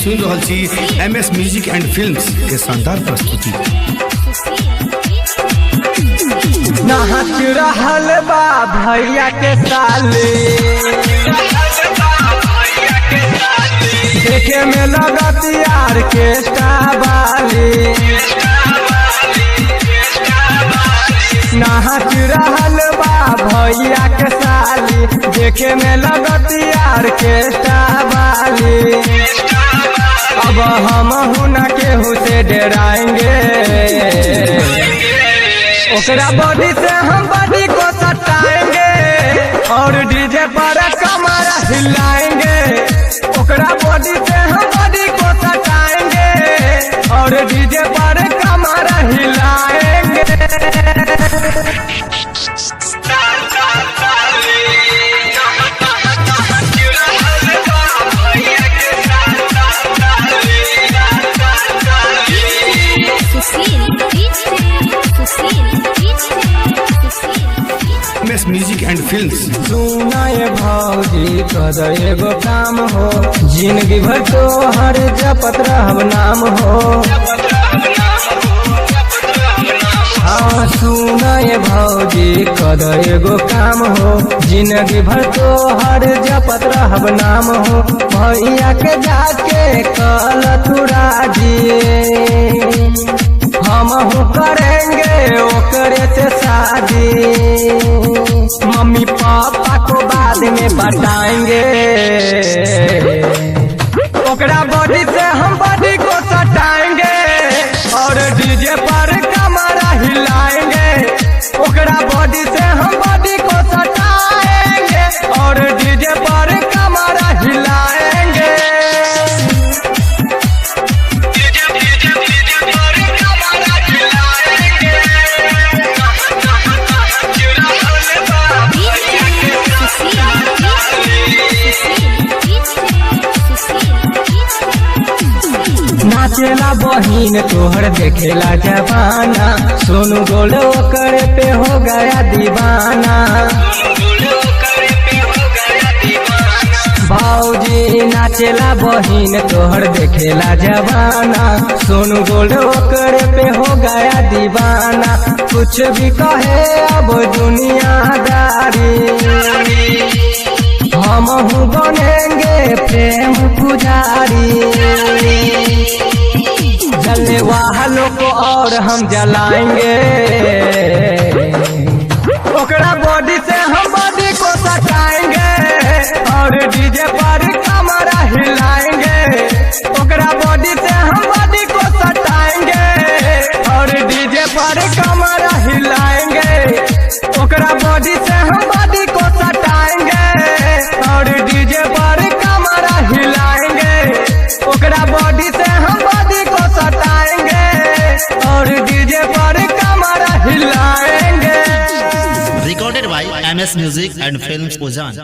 सुनि रहल छी M S music and films के शानदार प्रस्तुति। नाच रहल बा भैया के साले, देखे में लगत यार के बाली। नाच रहल बा भैया के साली, देखे में लगत यार के बाली। अब हम ना केहू से डराएंगे, ओकरा बॉडी से हम बॉडी को सटाएंगे और डीजे पर कमर हिलाएंगे। ओकरा बॉडी से हम बॉडी को सटाएंगे और डीजे पर कमर हिलाएंगे। Sushil DJ, Sushil DJ, Sushil DJ. M S music and films. सुनाए भौजी कर एगो काम हो, जिंदगी भर तो हर जपत रहब नाम हो। हाँ सुनाए भौजी कर एगो काम हो, जिंदगी भर तो हर जपत रहब नाम हो। भैया के जाके कल तू राजी, हम करेंगे ओकरे से शादी। मम्मी पापा को बाद में बताएंगे, ओकरा बॉडी से हम बॉडी को सटाएंगे और डीजे पर कमरा हिलाएंगे। ओकरा बॉडी से हम बॉडी को सटाएंगे और डीजे पर कमरा हिलाएंगे। Sushil DJ, Sushil DJ, Sushil DJ. नाचेला बहिन तोहर देखेला जवाना, सोनू गोल ओकरे पे हो गया दीवाना। भाऊजी नाचेला बहिन तोहर देखेला जवाना, सोनू गोल ओकरे पे हो गया दीवाना। कुछ भी कहे अब दुनियादारी, हम बनेंगे प्रेम पुजारी। जलने वालों को और हम जलाएंगे, ओकरा बॉडी से हम बॉडी को सटाएंगे और डीजे पर कमरा हिलाएंगे। ओकरा बॉडी से हम बॉडी को सटाएंगे और डीजे पर कमरा हिलाएंगे। ओकरा बॉडी से हम बॉडी को सटाएंगे और डीजे पर कमरा हिलाएंगे। ओकरा बॉडी से हम बॉडी को सटाएंगे और डीजे पर कमरा हिलाएंगे। Recorded by M S music and films Ujaan.